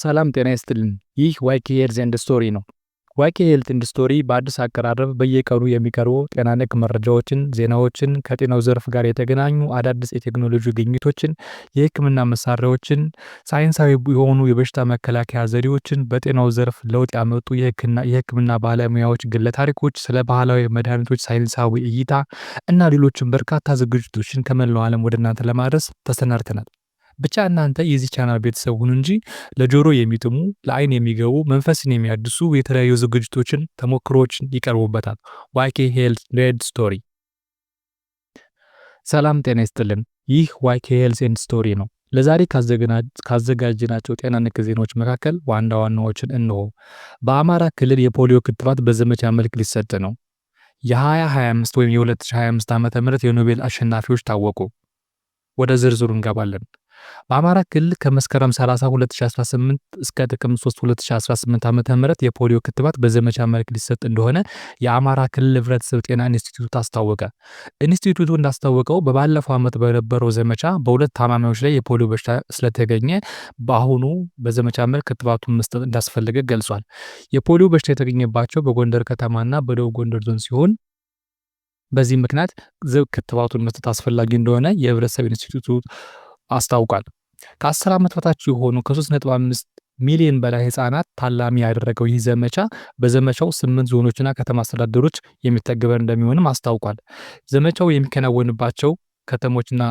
ሰላም ጤና ይስጥልን። ይህ YK Health and Story ነው። YK Health and Story በአዲስ አቀራረብ በየቀኑ የሚቀርቡ ጤና ነክ መረጃዎችን፣ ዜናዎችን፣ ከጤናው ዘርፍ ጋር የተገናኙ አዳዲስ የቴክኖሎጂ ግኝቶችን፣ የሕክምና መሳሪያዎችን፣ ሳይንሳዊ የሆኑ የበሽታ መከላከያ ዘዴዎችን፣ በጤናው ዘርፍ ለውጥ ያመጡ የሕክምና ባለሙያዎች ግለ ታሪኮች፣ ስለ ባህላዊ መድኃኒቶች ሳይንሳዊ እይታ እና ሌሎችን በርካታ ዝግጅቶችን ከመላው ዓለም ወደ እናንተ ለማድረስ ተሰናድተናል። ብቻ እናንተ የዚህ ቻናል ቤተሰብ ሁኑ እንጂ ለጆሮ የሚጥሙ፣ ለአይን የሚገቡ፣ መንፈስን የሚያድሱ የተለያዩ ዝግጅቶችን፣ ተሞክሮዎችን ይቀርቡበታል። YK Health and Story። ሰላም ጤና ይስጥልን። ይህ YK Health and Story ነው። ለዛሬ ካዘጋጀናቸው ጤና ነክ ዜናዎች መካከል ዋና ዋናዎችን እነሆ። በአማራ ክልል የፖሊዮ ክትባት በዘመቻ መልክ ሊሰጥ ነው። የ2025 ወይም የ2025 ዓ.ም የኖቤል አሸናፊዎች ታወቁ። ወደ ዝርዝሩ እንገባለን። በአማራ ክልል ከመስከረም 30 2018 እስከ ጥቅምት 3 2018 ዓ.ም የፖሊዮ ክትባት በዘመቻ መልክ ሊሰጥ እንደሆነ የአማራ ክልል ህብረተሰብ ጤና ኢንስቲትዩት አስታወቀ። ኢንስቲትዩቱ እንዳስታወቀው በባለፈው ዓመት በነበረው ዘመቻ በሁለት ታማሚዎች ላይ የፖሊዮ በሽታ ስለተገኘ በአሁኑ በዘመቻ መልክ ክትባቱን መስጠት እንዳስፈለገ ገልጿል። የፖሊዮ በሽታ የተገኘባቸው በጎንደር ከተማና በደቡብ ጎንደር ዞን ሲሆን በዚህ ምክንያት ክትባቱን መስጠት አስፈላጊ እንደሆነ የህብረተሰብ ኢንስቲትዩቱ አስታውቋል። ከ10 ዓመት በታች የሆኑ ከ3.5 ሚሊዮን በላይ ህጻናት ታላሚ ያደረገው ይህ ዘመቻ በዘመቻው 8 ዞኖችና ከተማ አስተዳደሮች የሚተገበር እንደሚሆንም አስታውቋል። ዘመቻው የሚከናወንባቸው ከተሞችና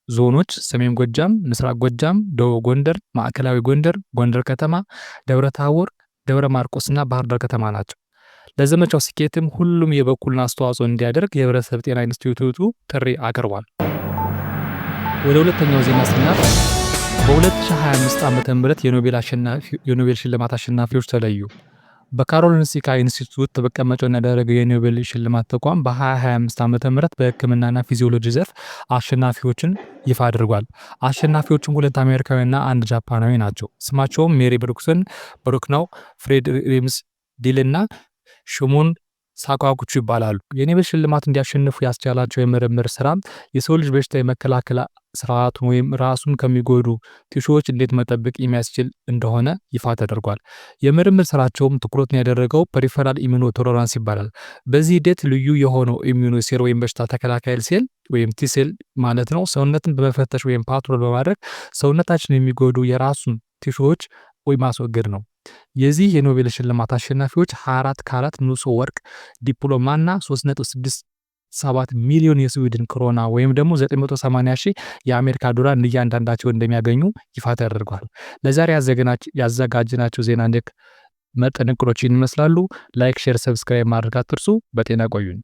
ዞኖች ሰሜን ጎጃም፣ ምስራቅ ጎጃም፣ ደቡብ ጎንደር፣ ማዕከላዊ ጎንደር፣ ጎንደር ከተማ፣ ደብረ ታቦር፣ ደብረ ማርቆስና ባህር ዳር ከተማ ናቸው። ለዘመቻው ስኬትም ሁሉም የበኩሉን አስተዋጽኦ እንዲያደርግ የህብረተሰብ ጤና ኢንስቲትዩቱ ጥሪ አቅርቧል። ወደ ሁለተኛው ዜና ስናልፍ በ2025 ዓ.ም የኖቤል ሽልማት አሸናፊዎች ተለዩ። በካሮሊንስካ ኢንስቲትዩት መቀመጫውን ያደረገው የኖቤል ሽልማት ተቋም በ2025 ዓ.ም በሕክምናና ፊዚዮሎጂ ዘርፍ አሸናፊዎችን ይፋ አድርጓል። አሸናፊዎቹም ሁለት አሜሪካዊና አንድ ጃፓናዊ ናቸው። ስማቸውም ሜሪ ብሩክስን ብሩክነው፣ ፍሬድ ሪምስዴል እና ሹሙን ሳካጉቺ ይባላሉ። የኖቤል ሽልማት እንዲያሸንፉ ያስቻላቸው የምርምር ስራ የሰው ልጅ በሽታ የመከላከል ስርዓቱን ወይም ራሱን ከሚጎዱ tissue ዎች እንዴት መጠበቅ የሚያስችል እንደሆነ ይፋ ተደርጓል። የምርምር ስራቸውም ትኩረቱን ያደረገው peripheral immune tolerance ይባላል። በዚህ ሂደት ልዩ የሆነው immune cell ወይም በሽታ ተከላካይ ሴል ወይም T cell ማለት ነው፣ ሰውነትን በመፈተሽ ወይም patrol በማድረግ ሰውነታችን የሚጎዱ የራሱን tissue ዎች ወይ ማስወገድ ነው። የዚህ የኖቤል ሽልማት አሸናፊዎች 24 ካራት ንጹህ ወርቅ ዲፕሎማና 3.67 ሚሊዮን የስዊድን ክሮና ወይም ደግሞ 980 ሺህ የአሜሪካ ዶላር እያንዳንዳቸው እንደሚያገኙ ይፋ ተደርጓል። ለዛሬ ያዘጋጅናቸው ዜና ነክ መጠንቅሮች ይመስላሉ። Like፣ share፣ subscribe ማድረግ አትርሱ። በጤና ቆዩኝ።